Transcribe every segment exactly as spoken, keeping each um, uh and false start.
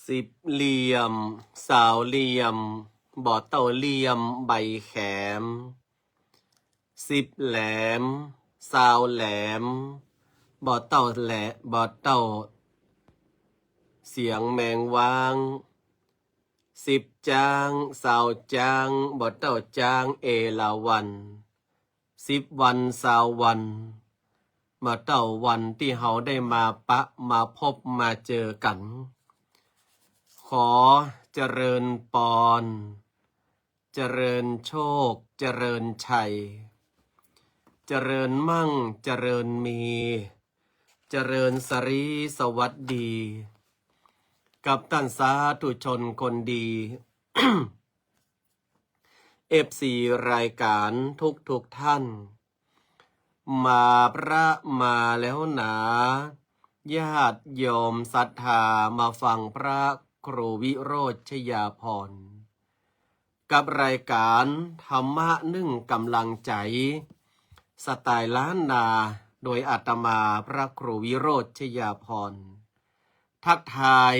สิบเหลี่ยม ซาวเหลี่ยม บ่เต้าเหลี่ยมใบแขม สิบแหลม ซาวแหลม บ่เต้าแหล บ่เต้าเสียงแมงว้าง สิบจ๊าง ซาวจ๊าง บ่เต้าจ๊างเอราวัณ สิบวัน ซาววัน บ่เต้าวันตี้เฮาได้มาปะมาพบมาเจอกั๋น ขอเจริญปอน เจริญโชค เจริญชัย เจริญมั่ง เจริญมี เจริญสรีสวัสดี กับต้านสาธุชนคนดี เอฟซีรายก๋านทุกๆ ท่าน มาพระมาแล้วหนา ญาติโยมศรัทธามาฟังพระครูวิโรจน์ชยาภรณ์ กับรายก๋านธรรมะนึ่งก๋ำลังใจ๋ สไตล์ล้านนา โดยอาตมาพระครูวิโรจน์ชยาภรณ์ ทักทาย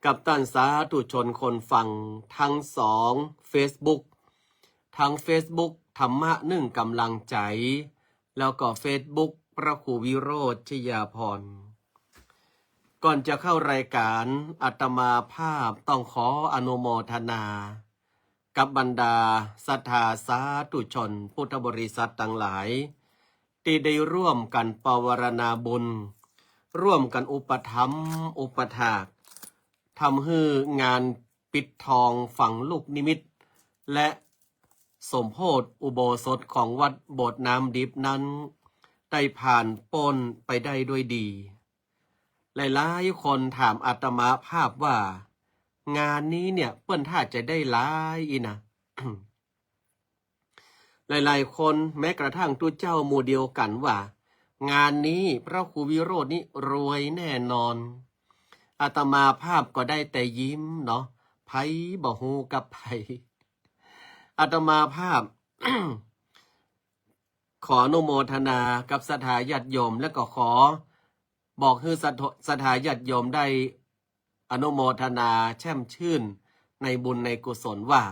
กับต้านสาธุชนคนฟังทั้งสองเฟซบุ๊ก ทั้งเฟซบุ๊กธรรมะนึ่งก๋ำลังใจ๋ แล้วก็เฟซบุ๊กพระครูวิโรจน์ชยาภรณ์ ก่อนจะเข้ารายก๋าน อาตมาภาพต้องขออนุโมทนา กับบรรดาศรัทธาสาธุชนพุทธบริษัทตังหลาย ตี้ได้ร่วมกั๋นปวารณาบุญ ร่วมกั๋นอุปถัมภ์อุปถาก ทำหื้องานปิดทองฝังลูกนิมิต และสมโภชอุโบสถของวัดโบสถ์น้ำดิบนั้น ได้ผ่านป๊นไปได้ด้วยดี หลายๆ คนถามอาตมาภาพว่า งานนี้เนี่ยเปิ้นถ้าจะได้หลายอี้นะ หลายๆ คนแม้กระทั่งตุ๊เจ้าหมู่เดียวกั๋นว่า งานนี้พระครูวิโรจน์นี่รวยแน่นอน อาตมาภาพก็ได้แต่ยิ้มเนาะ ใผบ่ฮู้กับใผ อาตมาภาพ ขออนุโมทนากับศรัทธาญาติโยม และก็ขอบอกหื้อศรัทธ- ศรัทธาญาติโยมได้อนุโมทนาแช่มชื่นในบุญในกุศลว่า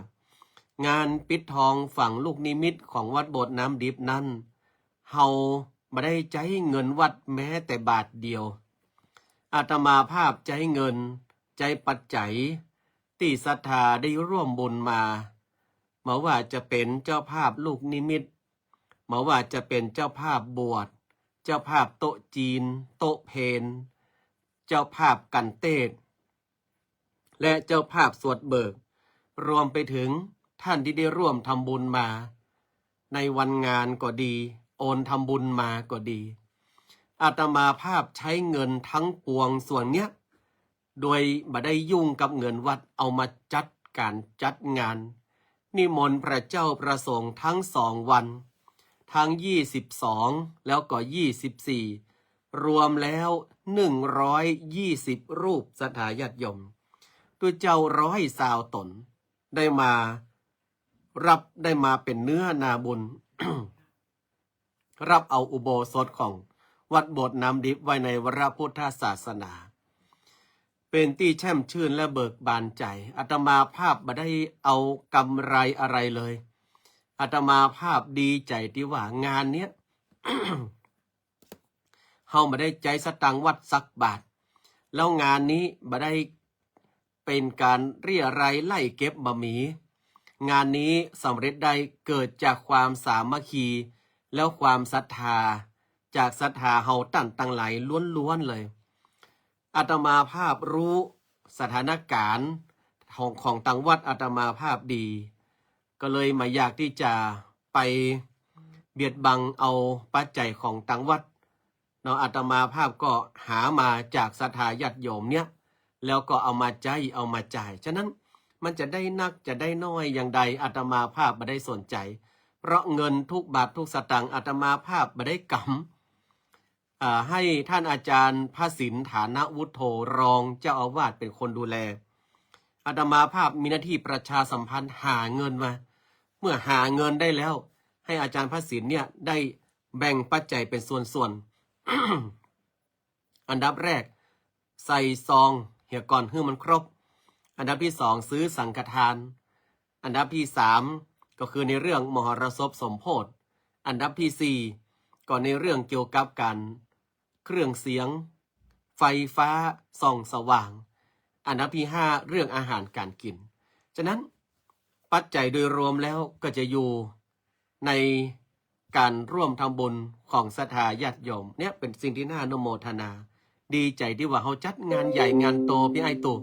งานปิดทองฝังลูกนิมิตของวัดโบสถ์น้ำดิบนั้น เฮาบ่ได้ใจ๊เงินวัดแม้แต่บาทเดียว อาตมาภาพใจ๊เงิน ใจ๊ปัจจัย ตี้ศรัทธาได้ร่วมบุญมา บ่ว่าจะเป๋นเจ้าภาพลูกนิมิต บ่ว่าจะเป๋นเจ้าภาพบวช เจ้าภาพโต๊ะจีน โต๊ะเพล เจ้าภาพกัณฑ์เตสน์ และเจ้าภาพสวดเบิก รวมไปถึงท่านตี้ได้ร่วมทำบุญมา ในวันงานก็ดี โอนทำบุญมาก็ดี อาตมาภาพใจ๊เงินทั้งปวงส่วนเนี้ย โดยบ่ได้ยุ่งกับเงินวัด เอามาจัดก๋านจัดงาน นิมนต์พระเจ้าพระสงฆ์ทั้งสองวัน ทั้งยี่สิบสอง แล้วก็ยี่สิบสี่ รวมแล้วหนึ่งร้อยยี่สิบรูป ศรัทธาญาติโยม ตุ๊เจ้าร้อยซาวต๋น ได้มารับ ได้มาเป๋นเนื้อนาบุญ รับเอาอุโบสถของวัดโบสถ์น้ำดิบไว้ในพระพุทธศาสนา เป๋นตี้แช่มชื่นและเบิกบานใจ๋ อาตมาภาพบ่ได้เอากำไรอะไรเลย อาตมาภาพดีใจ๋ตี้ว่างานเนี้ย เฮาบ่ได้ใจ๊สตางค์วัดสักบาท แล้วงานนี้บ่ได้เป๋นก๋านเรียรัยไล่เก็บ บ่มี งานนี้สำเร็จได้เกิดจากความสามัคคี แล้วความศรัทธา จากศรัทธาเฮาต้านตังหลายล้วนๆ เลย อาตมาภาพฮู้สถานก๋ารณ์ของ ของตังวัดอาตมาภาพดี ก็เลยบ่อยากตี้จะไปเบียดบังเอาปัจจัยของตังวัดเนาะ อาตมาภาพก็หามาจากศรัทธาญาติโยมเนี่ย แล้วก็เอามาใจ๊เอามาจ่าย ฉะนั้นมันจะได้นักจะได้น้อยอย่างใด อาตมาภาพบ่ได้สนใจ๋ เพราะเงินทุกบาททุกสตางค์อาตมาภาพบ่ได้กำ อ่า ให้ท่านอาจารย์พระสิน ฐานวุฒโธ รองเจ้าอาวาสเป๋นคนดูแล อาตมาภาพมีหน้าตี้ประชาสัมพันธ์หาเงินมา เมื่อหาเงินได้แล้ว ให้อาจารย์พระสินเนี่ยได้แบ่งปัจจัยเป๋นส่วนๆ อันดับแรก ใส่ซองเหียก่อนหื้อมันครบ อันดับที่สองซื้อสังฆทาน อันดับที่สามก็คือในเรื่องมหรสพสมโภช อันดับที่สี่ก็ในเรื่องเกี่ยวกับการเครื่องเสียง ไฟฟ้าส่องสว่าง อันดับที่ห้าเรื่องอาหารการกิน ฉะนั้นปัจจัยโดยรวมแล้วก็จะอยู่ในการร่วมทำบุญของศรัทธาญาติโยม เนี่ยเป็นสิ่งที่น่าอนุโมทนา ดีใจ๋ตี้ว่าเฮาจัดงานใหญ่งานโต ปี้อ้ายตู่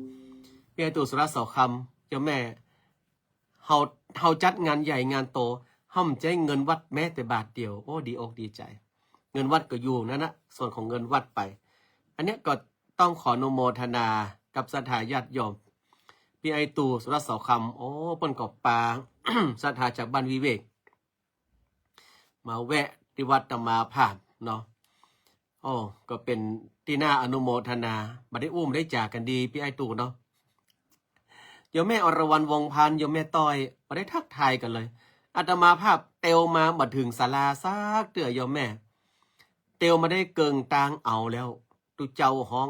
ปี้อ้ายตู่สุรัตน์เสาคำ โยมแม่ เฮา เฮาจัดงานใหญ่งานโต เฮาบ่ใจ๊เงินวัดแม้แต่บาทเดียว โอ้ ดีอกดีใจ๋ เงินวัดก็อยู่นั้นนะ ส่วนของเงินวัดไป อันเนี้ยก็ต้องขออนุโมทนากับศรัทธาญาติโยม ปี้อ้ายตู่สุรัตน์เสาคำ โอ้ เปิ้นก็ปา ศรัทธาจากบ้านวิเวก มาแวะตี้วัดอาตมาภาพเนาะ โอ้ ก็เป๋นตี้น่าอนุโมทนา บ่ได้อู้บ่ได้จ๋ากั๋นดี ปี้อ้ายตู่เนาะ โยมแม่อรวรรณ วงศ์พันธ์ โยมแม่ต้อย บ่ได้ทักทายกั๋นเลย อาตมาภาพเตียวมาบ่เถิงศาลาสักเตื้อ โยมแม่ เตียวมาได้เกิ่งตางเอาแล้ว ตุ๊เจ้าฮ้อง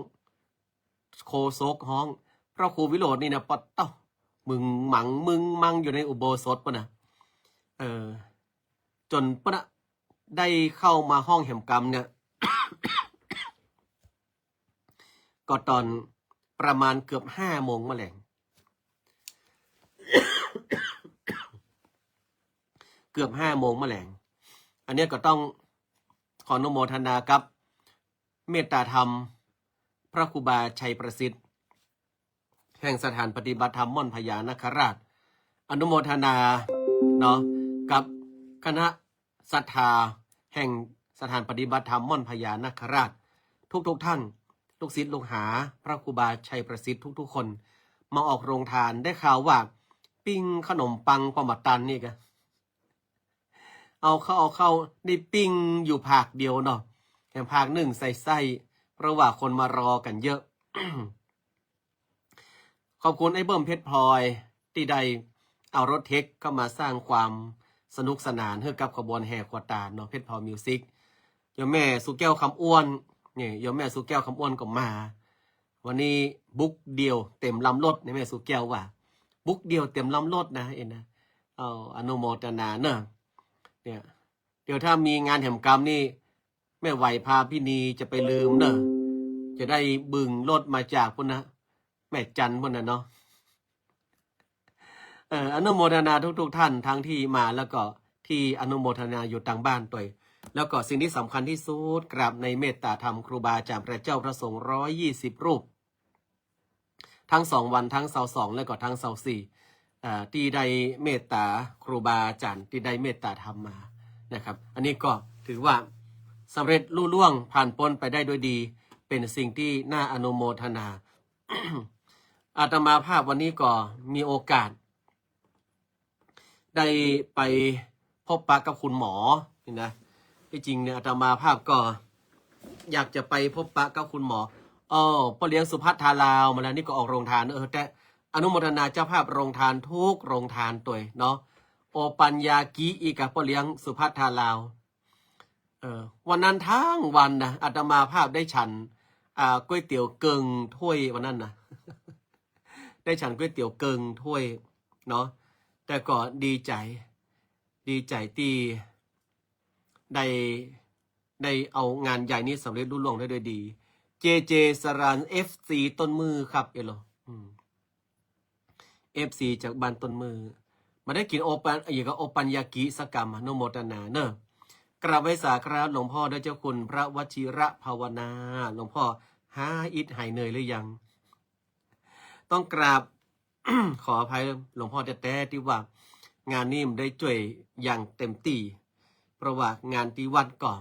โฆษกฮ้อง พระครูวิโรจน์นี่นะ ปะเต๊า มึงมัง มึงมังอยู่ในอุโบสถปู๊นนะ เออ จ๋นเปิ้นนะ ได้เข้ามาห้องแหมกำเนี่ย ก็ต๋อนประมาณเกือบห้าโมงมะแลง เกือบห้าโมงมะแลง อันเนี้ยก็ต้องขออนุโมทนากับเมตตาธรรมพระครูบาชัยประสิทธิ์ แห่งสถานปฏิบัติธรรมม่อนพญานาคราช อนุโมทนาเนาะ กับคณะศรัทธาแห่งสถานปฏิบัติธรรมม่อนพญานาคราช ทุกๆ ท่าน ลูกศิษย์ลูกหาพระครูบาชัยประสิทธิ์ทุกๆ คน มาออกโรงทาน ได้ข่าวว่าปิ้งขนมปังปอบ่ตันนี่กะ เอาเข้า เอาเข้า ได้ปิ้งอยู่ผากเดียวเนาะ แถมผากนึ่งใส่ไส้ เพราะว่าคนมารอกั๋นเยอะ ขอบคุณไอ้เบิ้มเพชรพลอยตี้ได้เอารถเทคเข้ามาสร้างความสนุกสนานหื้อกับขบวนแห่ขวัญตานเนาะ เพชรพลอยมิวสิค โยมแม่สุแก้วคำอ้วน นี่ โยมแม่สุแก้วคำอ้วนก็มา วันนี้บุกเดี่ยวเต็มลำรถ นี่แม่สุแก้วว่า บุกเดี่ยวเต็มลำรถนะ เอ็นนะ เอาอนุโมทนาเนอะ เนี่ย เดี๋ยวถ้ามีงานแหมกำนี่ แม่ไหวพาพินีจะไปลืมเนอะ จะได้บึ่งรถมาจากปู๊นนะ แม่จันทน์ปู๊นนะเนาะ เอ่อ อนุโมทนาทุกๆ ท่าน ทั้งที่มาแล้วก็ที่อนุโมทนาอยู่ตางบ้านตวย แล้วก็สิ่งที่สำคัญที่สุด กราบในเมตตาธรรมครูบาอาจ๋ารย์พระเจ้าพระสงฆ์ร้อยยี่สิบรูป ทั้งสองวัน ทั้งซาวสอง และก็ทั้งซาวสี่ อ่า ตี้ได้เมตตาครูบาอาจ๋ารย์ ตี้ได้เมตตาธรรมมานะครับ อันนี้ก็ถือว่าสำเร็จลุล่วงผ่านป๊นไปได้ด้วยดี เป๋นสิ่งตี้น่าอนุโมทนา อาตมาภาพวันนี้ก็มีโอกาส ได้ไปพบปะกับคุณหมอนี่นะ ตี้จริงเนี่ยอาตมาภาพก็อยากจะไปพบปะกับคุณหมอ อ้อ ป้อเลี้ยงสุภัททาลาวมาแล้ว นี่ก็ออกโรงทาน เออ แต่อนุโมทนาเจ้าภาพโรงทานทุกโรงทานตวยเนาะ โอปัญญากิอีกกับป้อเลี้ยงสุภัททาลาว เออ วันนั้นทั้งวันนะ อาตมาภาพได้ฉัน อ่า ก๋วยเตี๋ยวเกิ่งถ้วยวันนั้นนะ ได้ฉันก๋วยเตี๋ยวเกิ่งถ้วยเนาะ แต่ก็ดีใจ๋ ดีใจ๋ตี้ได้ ได้เอางานใหญ่นี้สำเร็จลุล่วงได้ด้วยดี เจเจ สราน เอฟซี ต้นมือครับ เอโล อืม เอฟซี จากบ้านต้นมือ มาได้กิ๋นโอปัน อย่างกับโอปัญญากิสักกำ อนุโมทนาเนอะ กราบไหว้สาครับหลวงพ่อด้วยเจ้าคุณพระวชิระภาวนา หลวงพ่อหายอิดหายเหนื่อยหรือยัง ต้องกราบ ขออภัยหลวงพ่อแต๊ๆ ตี้ว่างานนี้บ่ได้จ้วยอย่างเต็มตี้ เพราะว่างานตี้วัดก็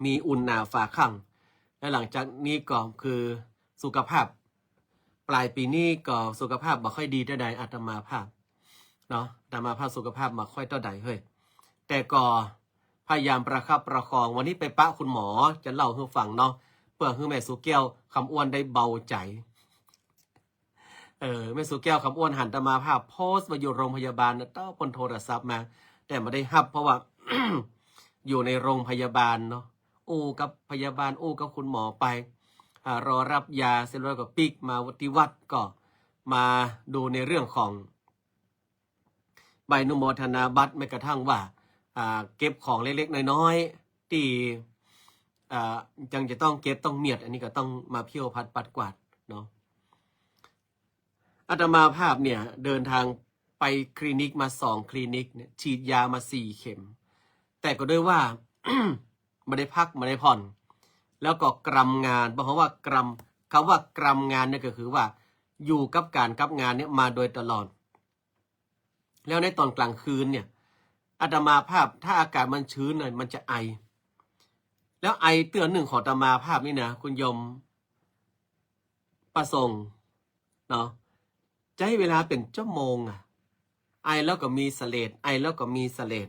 มีอุ่นหนาฝาคั่ง และหลังจากนี้ก็คือสุขภาพ ปลายปี๋นี้ก็สุขภาพบ่ค่อยดีเต้าใด อาตมาภาพเนาะ อาตมาภาพสุขภาพบ่ค่อยเต้าใดเฮ้ย แต่ก็พยายามประคับประคอง วันนี้ไปปะคุณหมอ จะเล่าหื้อฟังเนาะ เปื้อหื้อแม่สุแก้วคำอ้วนได้เบาใจ๋ เออ แม่สุแก้วคำอ้วนหันอาตมาภาพโพสต์ว่าอยู่โรงพยาบาลนะ เต้าเปิ้นโทรศัพท์มา แต่บ่ได้ฮับ เพราะว่า อยู่ในโรงพยาบาลเนาะ อู้กับพยาบาล อู้กับคุณหมอไป อ่า รอรับยาเสร็จแล้วก็ปิ๊กมาที่วัด ก็มาดูในเรื่องของใบอนุโมทนาบัตร แม้กระทั่งว่า อ่า เก็บของเล็กๆน้อยๆ ตี้ อ่า ยังจะต้องเก็บต้องเมียด อันนี้ก็ต้องมาเพี้ยวผัดปัดกวาดเนาะ อาตมาภาพเนี่ยเดินทางไปคลินิกมาสองคลินิกเนี่ย ฉีดยามาสี่เข็ม แต่ก็ด้วยว่า บ่ได้พักบ่ได้ผ่อน แล้วก็กรำงาน เพราะว่ากรำ คำว่ากรำงานเนี่ยก็คือว่าอยู่กับก๋านกับงานเนี่ยมาโดยตลอด แล้วในตอนกลางคืนเนี่ย อาตมาภาพถ้าอากาศมันชื้นหน่อยมันจะไอ แล้วไอเตื้อนึ่งของอาตมาภาพนี่นะ คุณโยมประสงค์เนาะ ใจ๊เวลาเป๋นชั่วโมงอะ ไอแล้วก็มีเสลด ไอแล้วก็มีเสลด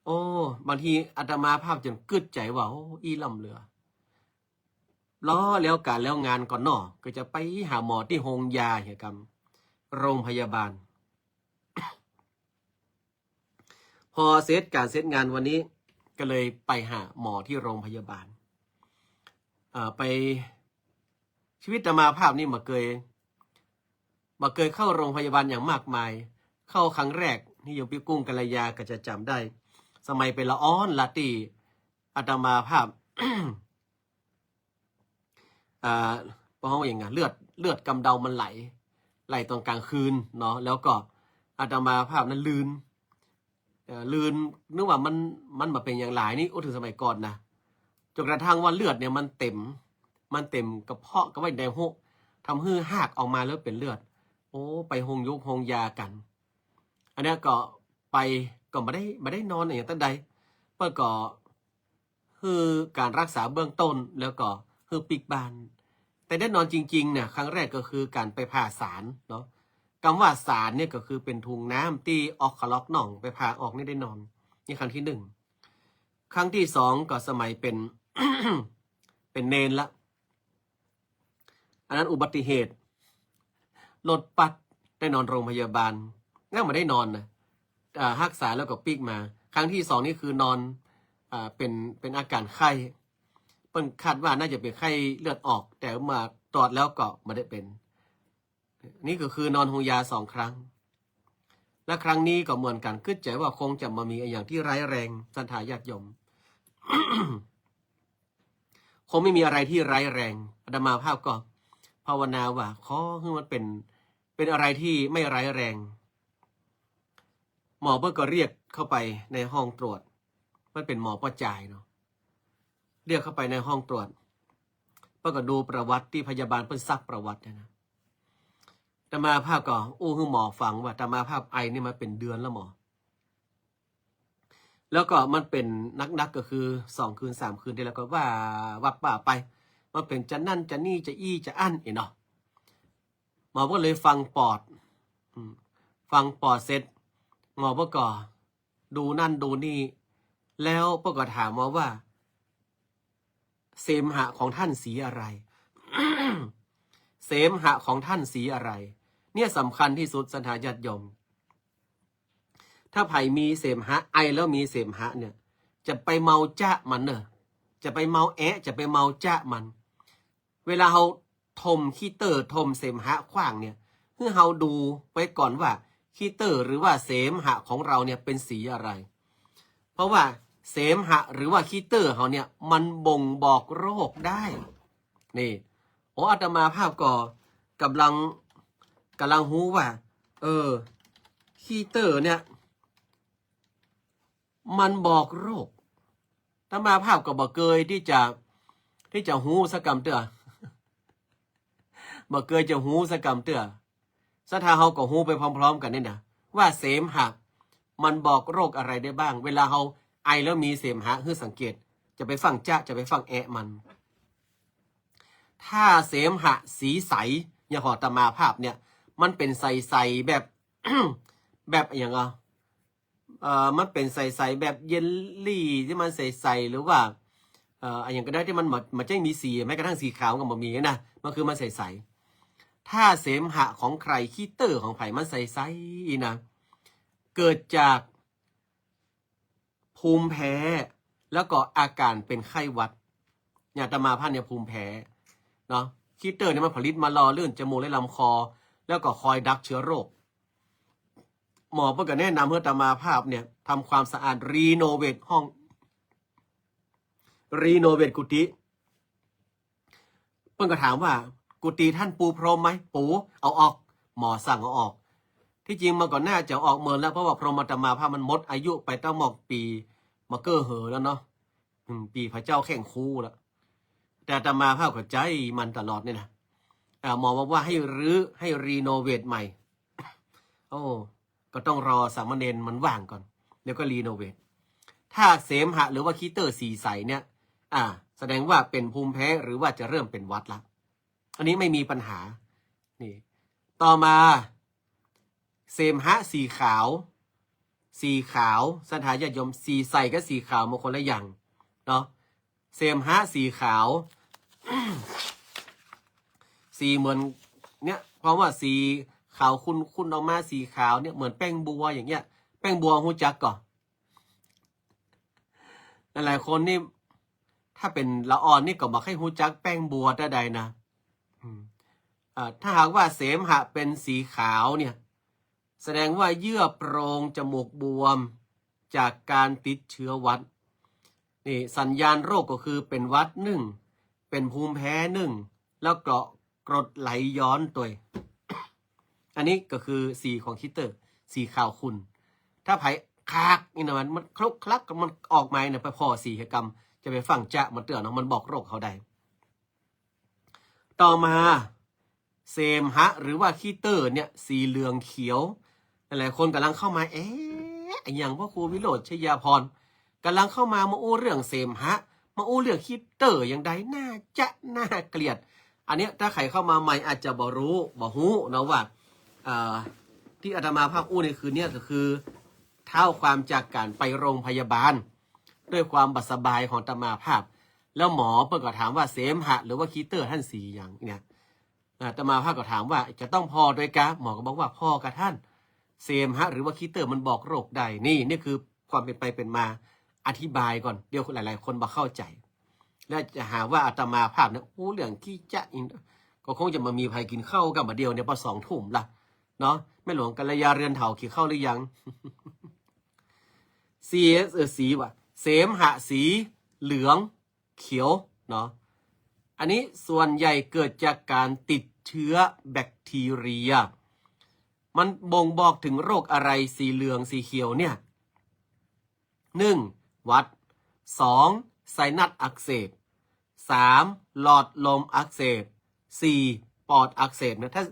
โอ้ บางทีอาตมาภาพจ๋นกึ๊ดใจ๋ว่า โอ้ อี้ล้ำเหลือ รอแล้วก๋านแล้วงานก่อนเนาะ ก็จะไปหาหมอตี้โฮงยาเหียกำ โรงพยาบาล พอเสร็จก๋านเสร็จงานวันนี้ ก็เลยไปหาหมอตี้โรงพยาบาล เอ่อ ไป ชีวิตอาตมาภาพนี่บ่เกย บ่เกยเข้าโรงพยาบาลอย่างมากมาย เข้าครั้งแรกนี่โยมปี้กุ้งกัลยาก็จะจ๋ำได้ สมัยเป๋นละอ่อนละตี้อาตมาภาพ อ่า เพราะว่าอย่างไง เลือด เลือดกำเดามันไหล ไหลตอนกลางคืนเนาะ แล้วก็อาตมาภาพนั้นลื่น เอ่อ ลื่น นึกว่ามัน มันบ่าเป๋นอย่างหลายนี่ โอ้ เถิงสมัยก่อนนะ จ๋นกระทั่งว่าเลือดเนี่ยมันเต็ม มันเต็มกระเพาะ ก็ว่าในฮก ทำหื้อฮากออกมาแล้วเป๋นเลือด โอ้ ไปโฮงยงโฮงยากั๋น อันเนี้ยก็ไป ก็บ่ได้ บ่ได้นอนอะหยังตังใด เปิ้นก็ หื้อก๋านรักษาเบื้องต้น แล้วก็หื้อปิ๊กบ้าน แต่ได้นอนจริงๆ เนี่ย ครั้งแรกก็คือก๋านไปผ่าสารเนาะ กำว่าสารเนี่ยก็คือเป๋นถุงน้ำตี้ออกคาล็อกหนอง ไปผ่าออกนี่ได้นอน นี่ครั้งที่หนึ่ง ครั้งที่สองก็สมัยเป๋น เป๋นเณรละ อันนั้นอุบัติเหตุ รถปัด ได้นอนโรงพยาบาล ยังบ่ได้นอนนะ อ่า ฮักษาแล้วก็ปิ๊กมา ครั้งที่สองนี่คือนอน อ่า เป๋น เป๋นอาก๋านไข้ เปิ้นคาดว่าน่าจะเป๋นไข้เลือดออก แต่มาตรวจแล้วก็บ่ได้เป๋น นี่ก็คือนอนโฮงยาสองครั้ง และครั้งนี้ก็เหมือนกั๋น กึ๊ดใจ๋ว่าคงจะบ่มีอะหยังตี้ร้ายแรง ศรัทธาญาติโยม คงไม่มีอะไรที่ร้ายแรง อาตมาภาพก็ภาวนาว่า ขอหื้อมันเป๋น เป๋นอะไรที่ไม่ร้ายแรง หมอเปิ้นก็เรียกเข้าไปในห้องตรวจ มันเป๋นหมอป้อจายเนาะ เรียกเข้าไปในห้องตรวจ เปิ้นก็ดูประวัติตี้พยาบาลเปิ้นซักประวัติเนี่ยนะ อาตมาภาพก็อู้หื้อหมอฟังว่า อาตมาภาพไอนี่มาเป๋นเดือนแล้วหมอ แล้วก็มันเป๋นนักๆ ก็คือสองคืนสามคืนตี้แล้วก็ว่า วับว่าไป มันเป๋นจะนั่นจะนี่จะอี้จะอั้นอี้เนาะ หมอก็เลยฟังปอด อืม ฟังปอดเสร็จ หมอเปิ้นก็ดูนั่นดูนี่ แล้วเปิ้นก็ถามมาว่า เสมหะของท่านสีอะไร เสมหะของท่านสีอะไร เนี่ยสำคัญที่สุด ศรัทธาญาติโยม ถ้าใผมีเสมหะ ไอแล้วมีเสมหะเนี่ย จะไปเมาจ๊ะมันเน่อ จะไปเมาแอะ จะไปเมาจ๊ะมัน เวลาเฮาถมขี้เต๊อะ ถมเสมหะขว้างเนี่ย หื้อเฮาดูไว้ก่อนว่า ขี้เต๊อะหรือว่าเสมหะของเฮาเนี่ยเป๋นสีอะไร เพราะว่าเสมหะหรือว่าขี้เต๊อะเฮาเนี่ย มันบ่งบอกโรคได้ นี่ โอ้ อาตมาภาพก็ก่ำลัง ก่ำลังฮู้ว่า เออ ขี้เต๊อะเนี่ย มันบอกโรค อาตมาภาพก็บ่เกยตี้จะ ตี้จะฮู้สักกำเตื้อ บ่เกยจะฮู้สักกำเตื้อ ศรัทธาเฮาก็ฮู้ไปพร้อมๆ กั๋นนี่นะ ว่าเสมหะมันบอกโรคอะไรได้บ้าง เวลาเฮาไอแล้วมีเสมหะ หื้อสังเกต จะไปฟั่งจ๊ะ จะไปฟั่งแอะมัน ถ้าเสมหะสีใส อย่างของอาตมาภาพเนี่ย มันเป๋นใสๆ แบบ แบบอะหยังอ่ะ เอ่อ มันเป๋นใสๆ แบบเยลลี่ตี้มันใสๆ หรือว่า เอ่อ อะหยังก็ได้ตี้มันบ่ บ่ใจ้มีสี แม้กระทั่งสีขาวก็บ่มีนะ มันคือมันใสๆ ถ้าเสมหะของใผ ขี้เต๊อะของใผมันใสๆ นะ เกิดจากภูมิแพ้ แล้วก็อาก๋านเป๋นไข้หวัด อย่างอาตมาภาพเนี่ยภูมิแพ้ เนาะ ขี้เต๋อเนี่ยมันผลิตมาหล่อลื่นจมูกและลำคอ แล้วก็คอยดักเชื้อโรค หมอเปิ้นก็แนะนำหื้ออาตมาภาพเนี่ยทำความสะอาด รีโนเวทห้อง รีโนเวทกุฏิ เปิ้นก็ถามว่า กุฏิท่านปูพรมไหม ปู เอาออก หมอสั่งเอาออก ที่จริงมันก็น่าจะออกเมินแล้ว เพราะว่าพรมอาตมาภาพมันหมดอายุไปตั้งมอกปี มาเก้อเหิอแล้วเนาะ อืม ปีพระเจ้าแข่งคู่แล้ว แต่อาตมาภาพก็ใจ๊มันตลอดเนี่ยนะ อ่า หมอบอกว่าให้รื้อ ให้รีโนเวทใหม่ โอ้ ก็ต้องรอสามเณรมันว่างก่อน แล้วก็รีโนเวท ถ้าเสมหะหรือว่าขี้เต๋อสีใสเนี่ย อ่า แสดงว่าเป็นภูมิแพ้หรือว่าจะเริ่มเป็นหวัดละ อันนี้ไม่มีปัญหา นี่ ต่อมา เสมหะสีขาว สีขาว ศรัทธาญาติโยม สีใสกับสีขาวมันคนละอย่างเนาะ เสมหะสีขาว สีเหมือนเนี่ย เพราะว่าสีขาวขุ่นๆ ออกมา สีขาวเนี่ย เหมือนแป้งบัวอย่างเงี้ย แป้งบัวฮู้จักก่อ หลายๆ คนนี่ ถ้าเป๋นละอ่อนนี่ก็บ่ใค่ฮู้จักแป้งบัวแต่ใดนะ อืม อ่า ถ้าหากว่าเสมหะเป็นสีขาวเนี่ย แสดงว่าเยื่อโพรงจมูกบวมจากการติดเชื้อหวัด นี่ สัญญาณโรคก็คือเป๋นหวัดนึ่ง เป๋นภูมิแพ้นึ่ง แล้วก็กรดไหลย้อนตวย อันนี้ก็คือสีของขี้เต๋อ สีขาวขุ่น ถ้าใผคากนี่นะ มัน มันคลุกคลัก มันออกมาเนี่ย ไปผ่อสีหกรรม จะไปฟั่งจ๊ะมันเตื้อเนาะ มันบอกโรคเฮาได้ ต่อมา เสมหะหรือว่าขี้เต๋อเนี่ย สีเหลืองเขียว หลายๆ คนก่ำลังเข้ามา เอ๊ะ อะหยังพ่อครูวิโรจน์ ชยาภรณ์ ก่ำลังเข้ามา มาอู้เรื่องเสมหะ มาอู้เรื่องขี้เต๋ออย่างใด น่าจะน่าเกลียด อันเนี้ยถ้าใผเข้ามาใหม่อาจจะบ่ฮู้ บ่ฮู้เนาะว่า เอ่อ ตี้อาตมาภาพอู้ในคืนเนี้ยก็คือ เท้าความจากก๋านไปโรงพยาบาล ด้วยความบ่สบายของอาตมาภาพ แล้วหมอเปิ้นก็ถามว่าเสมหะหรือว่าขี้เต๋อท่านสีหยังเนี่ย อาตมาภาพก็ถามว่าจะต้องผ่อตวยกา หมอก็บอกว่าผ่อก่ะท่าน เสมหะหรือว่าขี้เต๋อมันบอกโรคได้ นี่ นี่คือความเป๋นไปเป๋นมา อธิบายก่อน เดี๋ยวหลายๆ คนบ่เข้าใจ๋ แล้วจะหาว่าอาตมาภาพเนี่ยอู้เรื่องขี้จ๊ะอีก ก็คงจะบ่มีใผกิ๋นข้าวกั๋นบ่าเดี่ยวเนี่ย ปอสองทุ่มละเนาะ แม่หลวงกัลยาเรือนเถากิ๋นข้าวหรือยัง สี เออ สีว่ะ เสมหะสีเหลืองเขียวเนาะ อันนี้ส่วนใหญ่เกิดจากก๋านติดเชื้อแบคทีเรีย มันบ่งบอกถึงโรคอะไร สีเหลืองสีเขียวเนี่ย หนึ่ง หวัด สอง ไซนัสอักเสบ สาม หลอดลมอักเสบ สี่ ปอดอักเสบนะ ถ้า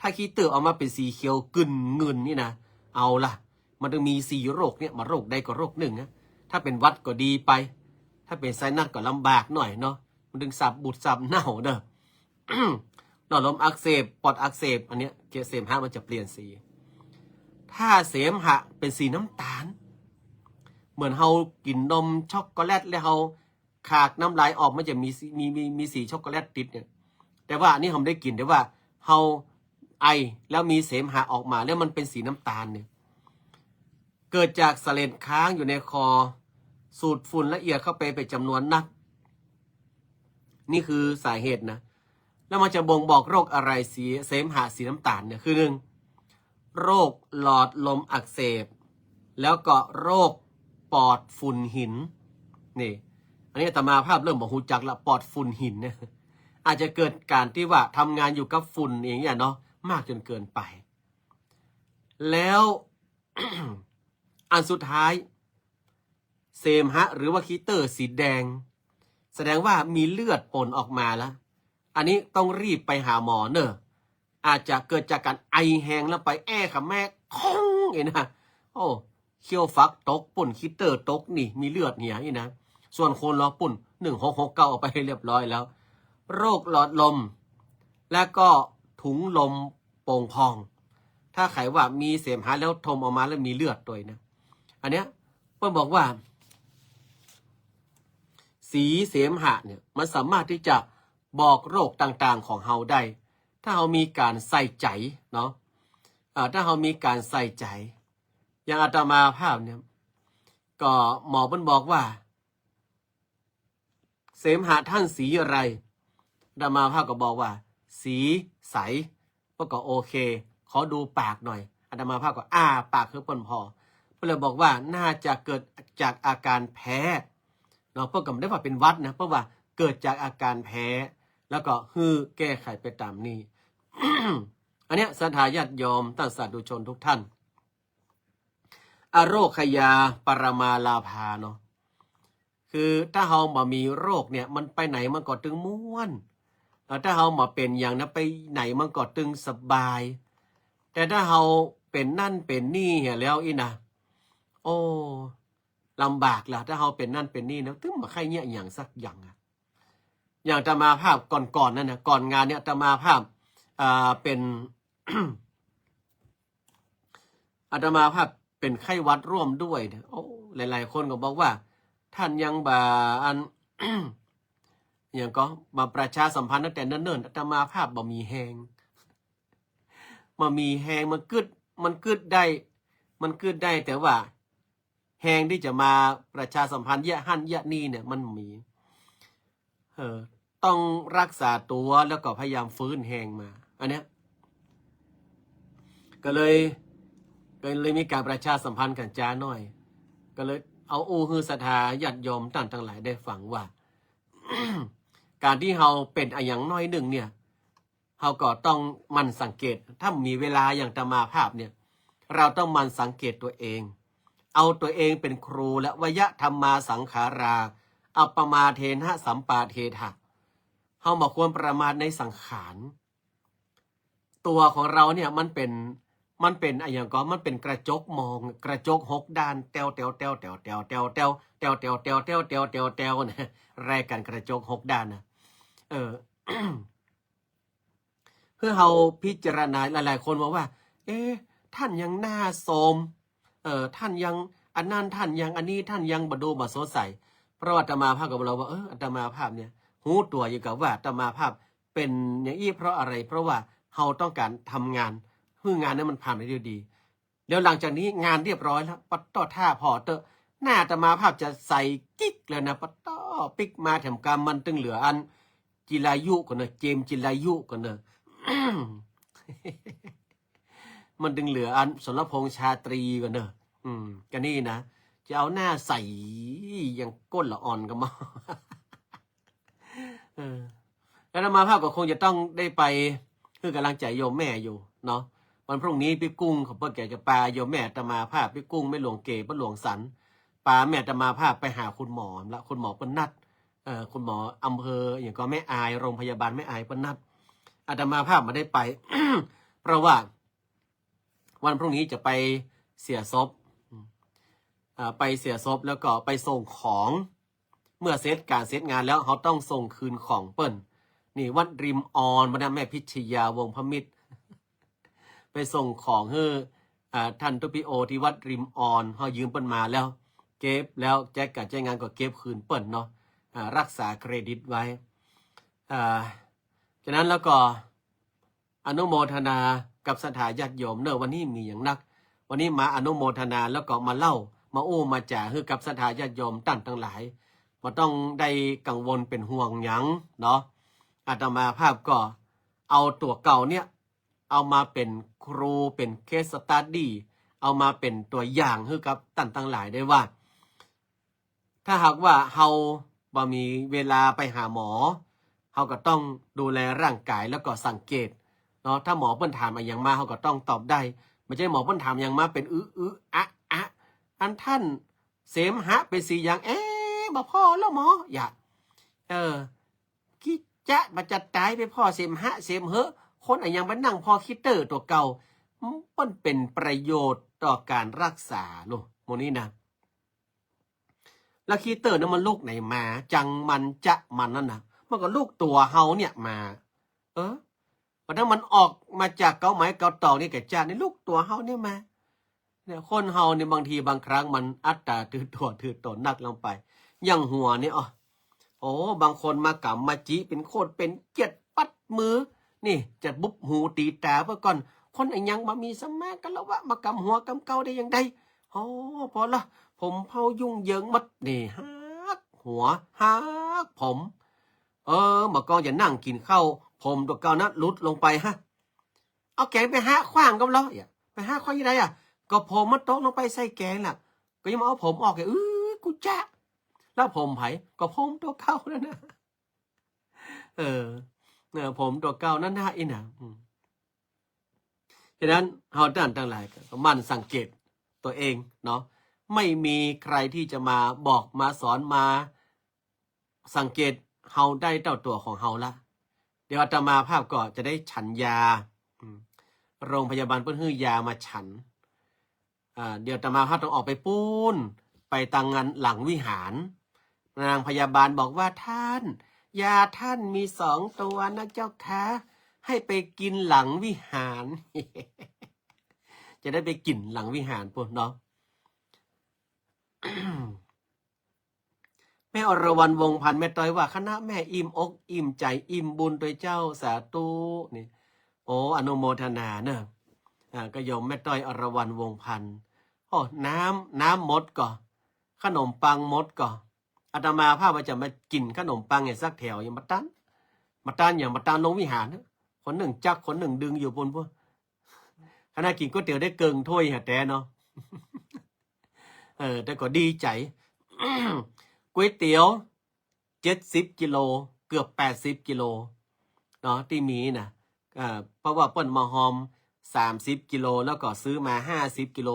ถ้าขี้เต๋อออกมาเป๋นสีเขียวกึ่นเงินนี่นะ เอาละ มันต้องมีสี่โรคเนี่ย มาโรคใดก็โรคนึ่งนะ ถ้าเป๋นหวัดก็ดีไป ถ้าเป๋นไซนัสก็ลำบากหน่อยเนาะ มันต้องสับบูดสับเน่าเด้อ หลอดลมอักเสบ ปอดอักเสบ อันเนี้ย เสมหะมันจะเปลี่ยนสี ถ้าเสมหะเป๋นสีน้ำต๋าล เหมือนเฮากิ๋นนมช็อกโกแลตแล้วเฮา คากน้ำลายออกมันจะมีสี มี มี มีสีช็อกโกแลตติดเนี่ย แต่ว่าอันนี้เฮาบ่ได้กิ๋น แต่ว่าเฮาไอแล้วมีเสมหะออกมาแล้วมันเป๋นสีน้ำต๋าลเนี่ย เกิดจากเสลดค้างอยู่ในคอ สูดฝุ่นละเอียดเข้าไปเป๋นจ๋ำนวนนัก นี่คือสาเหตุนะ แล้วมันจะบ่งบอกโรคอะไร สี เสมหะสีน้ำต๋าลเนี่ย คือหนึ่ง โรคหลอดลมอักเสบ แล้วก็โรคปอดฝุ่นหิน นี่ อันนี้อาตมาภาพเริ่มบ่ฮู้จักละ ปอดฝุ่นหินเนี่ย อาจจะเกิดก๋านตี้ว่าทำงานอยู่กับฝุ่นอย่างเงี้ยเนาะ มากจ๋นเกินไป แล้ว อันสุดท้าย เสมหะหรือว่าขี้เต๋อสีแดง แสดงว่ามีเลือดป๋นออกมาละ อันนี้ต้องรีบไปหาหมอเน่อ อาจจะเกิดจากก๋านไอแฮงแล้วไปแอ้ขะแมะ คอง เองนะ โอ้ เขี้ยวฟักตกปุ้น ขี้เต๋อตกนี่ มีเลือดเหียนี่นะ ส่วนคนลอปุ้น หนึ่งหกหกเก้า เอาไปให้เรียบร้อยแล้ว โรคหลอดลม และก็ถุงลมโป่งพอง ถ้าใผว่ามีเสมหะแล้วถมออกมาแล้วมีเลือดตวยนะ อันเนี้ยเปิ้นบอกว่า สีเสมหะเนี่ยมันสามารถตี้จะบอกโรคต่างๆ ของเฮาได้ ถ้าเฮามีก๋านใส่ใจ๋เนาะ อ่า ถ้าเฮามีก๋านใส่ใจ๋ อย่างอาตมาภาพเนี่ย ก็หมอเปิ้นบอกว่า เสมหะท่านสีอะไร อาตมาภาพก็บอกว่า สีใส เปิ้นก็โอเค ขอดูปากหน่อย อาตมาภาพก็อ้าปากหื้อเปิ้นผ่อ เปิ้นเลยบอกว่าน่าจะเกิดจากอาการแพ้เนาะ เปิ้นก็บ่ได้ว่าเป๋นหวัดนะ เปิ้นว่าเกิดจากอาการแพ้ แล้วก็หื้อแก้ไขไปต๋ามนี้ อันเนี้ยศรัทธาญาติโยมท่านสาธุชนทุกท่าน อโรคยาปรมาลาภาเนาะ คือถ้าเฮาบ่มีโรคเนี่ย มันไปไหนมันก็ตึงม่วน แล้วถ้าเฮาบ่เป๋นหยังนะ ไปไหนมันก็ตึงสบาย แต่ถ้าเฮาเป๋นนั่นเป๋นนี่เหียแล้วอี้นะ โอ้ ลำบากละ ถ้าเฮาเป๋นนั่นเป๋นนี่นะ ตึงบ่ใค่เยียะหยังสักอย่างอะ อย่างอาตมาภาพก่อนๆ นั่นนะ ก่อนงานเนี่ยอาตมาภาพ อ่า เป๋น อาตมาภาพเป๋นไข้หวัดร่วมด้วยเนี่ย โอ้ หลายๆ คนก็บอกว่า ท่านยังบ่าอัน หยังก็บ่าประชาสัมพันธ์ตั้งแต่เนิ่นๆ อาตมาภาพบ่มีแฮง บ่มีแฮง มันกึ๊ด มันกึ๊ดได้ มันกึ๊ดได้ แต่ว่าแฮงตี้จะมาประชาสัมพันธ์เยียะหั้นเยียะนี่เนี่ย มันบ่มี เออ ต้องรักษาตั๋วแล้วก็พยายามฟื้นแฮงมา อันเนี้ย ก็เลย ก็เลยมีก๋านประชาสัมพันธ์กั๋นจ๊าหน้อย ก็เลยเอาอู้หื้อศรัทธาญาติโยมต้านตังหลายได้ฟังว่า ก๋านตี้เฮาเป๋นอะหยังหน้อยนึ่งเนี่ย เฮาก็ต้องหมั่นสังเกต ถ้ามีเวลาอย่างอาตมาภาพเนี่ย เราต้องหมั่นสังเกตตั๋วเอง เอาตั๋วเองเป๋นครู และวยะธัมมาสังขารา อัปปมาเทนะสัมปาเทถะ เฮาบ่ควรประมาทในสังขาร ตั๋วของเราเนี่ยมันเป๋น มันเป๋นอะหยังก็ มันเป๋นกระจกมอง กระจกหกด้าน แต๊วๆๆๆๆๆๆๆๆๆ นะ รายการกระจกหกด้านนะ เออ หื้อเฮาพิจารณา หลายๆ คนบอกว่า เอ๊ะ ท่านยังหน้าโทรม เอ่อ ท่านยังอันนั้น ท่านยังอันนี้ ท่านยังบ่ดูบ่สดใส เพราะว่าอาตมาภาพก็บอกแล้วว่า เออ อาตมาภาพเนี่ย ฮู้ตั๋วอยู่กับว่าอาตมาภาพเป๋นอย่างอี้เพราะอะไร เพราะว่าเฮาต้องก๋านทำงาน หื้องานนั้นมันผ่านไปด้วยดี แล้วหลังจากนี้งานเรียบร้อยแล้ว ปะต๊อ ถ้าผ่อเต๊อะ หน้าอาตมาภาพจะใสกิ๊กเลยนะ ปะต๊อ ปิ๊กมาแถมกำ มันตึงเหลืออันจิรายุก่อเน่อ เจมส์จิรายุก่อเน่อ มันตึงเหลืออันสรพงษ์ชาตรีก่อเน่อ อืม ก็นี่นะ จะเอาหน้าใสอย่างก้นละอ่อนก็มา เออ อาตมาภาพก็คงจะต้องได้ไปหื้อก๋ำลังใจ๋โยมแม่อยู่เนาะ วันพรุ่งนี้ปี้กุ้งเขาเปิ้นก็จะปาโยมแม่อาตมาภาพ ปี้กุ้ง แม่หลวงเก๋ ป้าหลวงสัน ปาแม่อาตมาภาพไปหาคุณหมอละ คุณหมอเปิ้นนัด เอ่อ คุณหมออำเภอ อะหยังก็แม่อาย โรงพยาบาลแม่อายเปิ้นนัด อาตมาภาพบ่ได้ไป เพราะว่า วันพรุ่งนี้จะไปเสียศพ อ่า ไปเสียศพแล้วก็ไปส่งของ เมื่อเสร็จก๋านเสร็จงานแล้ว เฮาต้องส่งคืนของเปิ้น นี่วัดริมออน บรรดาแม่พิชยา วงศ์พระมิตร ไปส่งของหื้อ อ่า ท่านตุ๊ปปี้โอ ตี้วัดริมออน เฮายืมเปิ้นมาแล้ว เก็บแล้ว แจ๊กกับแจ๊กงานก็เก็บคืนเปิ้นเนาะ อ่า รักษาเครดิตไว้ อ่า ฉะนั้นแล้วก็ อนุโมทนากับศรัทธาญาติโยมเน่อ วันนี้มีอย่างนัก วันนี้มาอนุโมทนาแล้วก็มาเล่า มาอู้มาจ๋าหื้อกับศรัทธาญาติโยมต้านตังหลาย บ่ต้องได้กังวลเป๋นห่วงหยังเนาะ อาตมาภาพก็เอาตั๋วเก่าเนี่ย เอามาเป๋นครู เป๋น case study เอามาเป๋นตั๋วอย่างหื้อกับต้านตังหลายได้ว่า ถ้าหากว่าเฮาบ่มีเวลาไปหาหมอ เฮาก็ต้องดูแลร่างกายแล้วก็สังเกตเนาะ ถ้าหมอเปิ้นถามอะหยังมา เฮาก็ต้องตอบได้ บ่ใจ้หมอเปิ้นถามอะหยังมาเป๋นอื้อๆ อะๆ อันท่านเสมหะเป๋นสีหยัง เอ๊ะ บ่ผ่อแล้วหมอ อย่า เออ ขี้จ๊ะ บ่จะต๋ายไปผ่อเสมหะเสมเหอะ คนอะหยังไปนั่งผ่อขี้เต๊อะตั๋วเก่า มันเป๋นประโยชน์ต่อก๋านรักษาลูก หมู่นี้นะ แล้วขี้เต๊อะนั้นมันลุกไหนมา จังมันจะมันนั่นนะ มันก็ลุกตั๋วเฮาเนี่ยมา เออ บ่านั้นมันออกมาจากเก๊าไม้เก๊าตอกนี่แก่จ้า นี่ลุกตั๋วเฮาเนี่ยมา เนี่ย คนเฮาเนี่ยบางทีบางครั้งมันอัตตาถือตั๋วถือต๋นนักลงไป อย่างหัวเนี่ย อ้อ โอ้ บางคนมากำมาจิเป๋นโคตรเป๋นเกียรติปัดมือ นี่ จะบุบหูตี๋ต๋าเปิ้นก่อน คนอะหยังบ่มีสัมมาคารวะ มากำหัวกำเก๊าได้อย่างใด โอ้ ผ่อละ ผมเผ่ายุ่งเหยิงหมด นี่ หักหัว หักผม เออ เมื่อก่อนจะนั่งกิ๋นข้าว ผมตั๋วเก่านั้นหลุดลงไปฮะ เอาแก๋งไปหาขว้างก่อเล่า ไปหาขว้างตี้ใดอะ ก็ผมมันตกลงไปใส่แก๋งล่ะ ก็ยังมาเอาผมออก เออ กูจะ แล้วผมใผ ก็ผมตั๋วเก่านั้นนะ เออ เออ ผมตั๋วเก่านั้นนะ อี้นะ อืม ฉะนั้นเฮาต้านตังหลายก็หมั่นสังเกตตั๋วเองเนาะ ไม่มีใครตี้จะมาบอกมาสอนมาสังเกตเฮาได้เต้าตั๋วของเฮาละ เดี๋ยวอาตมาภาพก็จะได้ฉันยา อืม โรงพยาบาลเปิ้นหื้อยามาฉัน อ่า เดี๋ยวอาตมาภาพต้องออกไปปู๊น ไปตังงานหลังวิหาร นางพยาบาลบอกว่า "ท่าน ยาท่านมีสองตั๋วนะเจ้าคะ ให้ไปกิ๋นหลังวิหาร" จะได้ไปกิ๋นหลังวิหารปู๊นเนาะ แม่อรวรรณ วงศ์พันธ์ แม่ต้อยว่า "คณะแม่อิ่มอกอิ่มใจ๋ อิ่มบุญตวยเจ้า สาธุ" นี่ โอ้ อนุโมทนาเนอะ อ่า ก็โยมแม่ต้อย อรวรรณ วงศ์พันธ์ โอ้ น้ำ น้ำหมดก่อ ขนมปังหมดก่อ อาตมาภาพว่าจะมากิ๋นขนมปังไอ้สักแถว ยังบ่ตัน บ่ตัน ยังบ่ตันลงวิหารเนอะ คนนึ่งจัก คนนึ่งดึงอยู่ปู๊นปู๊น ขนาดกิ๋นก๋วยเตี๋ยวได้เกิ่งถ้วยหาแต่เนาะ เออ แต่ก็ดีใจ๋ ก๋วยเตี๋ยวเจ็ดสิบกิโล เกือบแปดสิบกิโลเนาะ ตี้มีนะ อ่า เพราะว่าเปิ้นมาฮอมสามสิบกิโล แล้วก็ซื้อมาห้าสิบกิโล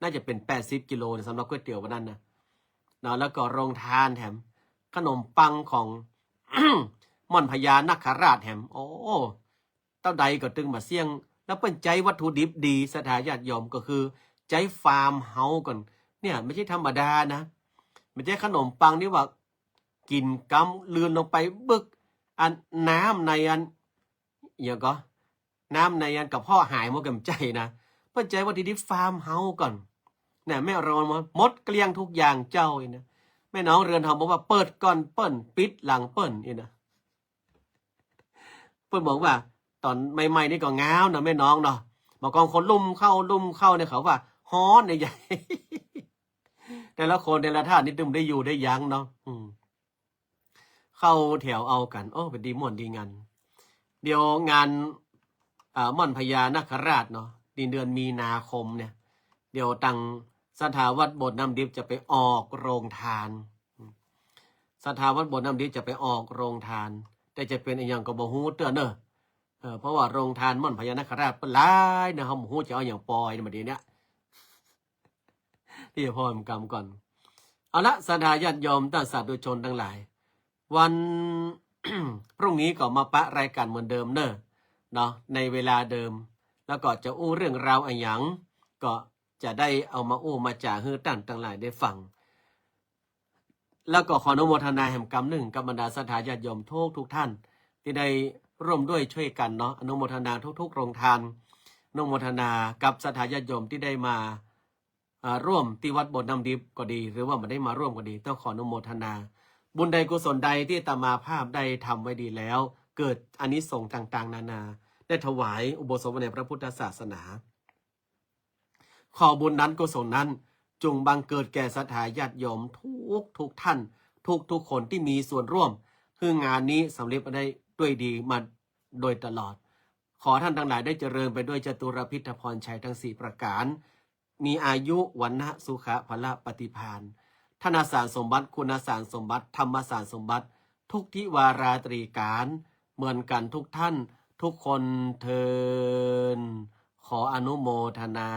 น่าจะเป๋นแปดสิบกิโลนะ สำหรับก๋วยเตี๋ยววันนั้นนะ เนาะ แล้วก็โรงทานแถม ขนมปังของ ม่อนพญานาคราชแถม โอ้ เต้าใดก็ตึงบ่าเสี้ยง แล้วเปิ้นใจ๊วัตถุดิบดี ศรัทธาญาติโยม ก็คือใจ๊ฟาร์มเฮาส์ก่อน เนี่ย ไม่ใช่ธรรมดานะ ไม่ใช่ขนมปังนี่ว่า กิ๋นกำลืนลงไปบึก อันน้ำในอัน อะหยังก่อ น้ำในอันกระเพาะหายหมดก่อ บ่ใจ้นะ เปิ้นใจ๊วัตถุดิบฟาร์มเฮาส์ก่อน เนี่ย แม่อรวรรณ หมดเกลี้ยงทุกอย่างเจ้าอี้นะ แม่น้องเรือนทองบอกว่า "เปิดก่อนเปิ้น ปิดหลังเปิ้น" อี้นะ เปิ้นบอกว่า ต๋อนใหม่ๆ นี่ก็หนาวเนาะแม่น้องเนาะ บ่ากองคนลุ่มเข้าลุ่มเข้าเนี่ย เขาว่าฮ้อนเนี่ยใหญ่ แต่ละคนแต่ละท่านนี่ตึงได้อยู่ได้ยั้งเนาะ อืม เข้าแถวเอากั๋น โอ้ เป๋นดีม่วนดีงัน เดี๋ยวงาน อ่า ม่อนพญานาคราชเนาะ ในเดือนมีนาคมเนี่ย เดี๋ยวตังศรัทธาวัดโบสถ์น้ำดิบจะไปออกโรงทาน ศรัทธาวัดโบสถ์น้ำดิบจะไปออกโรงทาน แต่จะเป๋นอะหยังก็บ่ฮู้เตื้อเน่อ เออ เพราะว่าโรงทานม่อนพญานาคราชเปิ้นหลายเน่อ เฮาบ่ฮู้จะเอาอะหยังปอยเน่อ บัดนี้เนี่ย ตี้จะพอมกำก่อน เอาละ ศรัทธาญาติโยม ต้านสาธุชนตังหลาย วัน พรุ่งนี้ก็มาปะรายก๋านเหมือนเดิมเน่อ เนาะ ในเวลาเดิม แล้วก็จะอู้เรื่องราวอะหยัง ก็จะได้เอามาอู้มาจ๋าหื้อต้านตังหลายได้ฟัง แล้วก็ขออนุโมทนาแหมกำนึ่งกับบรรดาศรัทธาญาติโยมทุกทุกท่าน ตี้ได้ร่วมด้วยช่วยกั๋นเนาะ อนุโมทนาทุกๆ โรงทาน อนุโมทนากับศรัทธาญาติโยมตี้ได้มา อ่า ร่วมตี้วัดโบสถ์น้ำดิบก็ดี หรือว่าบ่ได้มาร่วมก็ดี ต้องขออนุโมทนา บุญใดกุศลใดตี้อาตมาภาพได้ทำไว้ดีแล้ว เกิดอานิสงส์ต่างๆ นานา ได้ถวายอุโบสถวายในพระพุทธศาสนา ขอบุญนั้นกุศลนั้น จงบังเกิดแก่ศรัทธาญาติโยมทุกทุกท่าน ทุกทุกคนตี้มีส่วนร่วม หื้องานนี้สำเร็จมาได้ด้วยดีมาโดยตลอด ขอท่านตังหลายได้เจริญไปด้วยจตุรพิธพรชัยทั้งสี่ประก๋าน มีอายุ วรรณะ สุขะ พละ ปฏิภาณ ธนสารสมบัติ คุณสารสมบัติ ธรรมสารสมบัติ ทุกทิวาราตรีก๋าน เหมือนกั๋นทุกท่าน ทุกคนเทอญ ขออนุโมทนา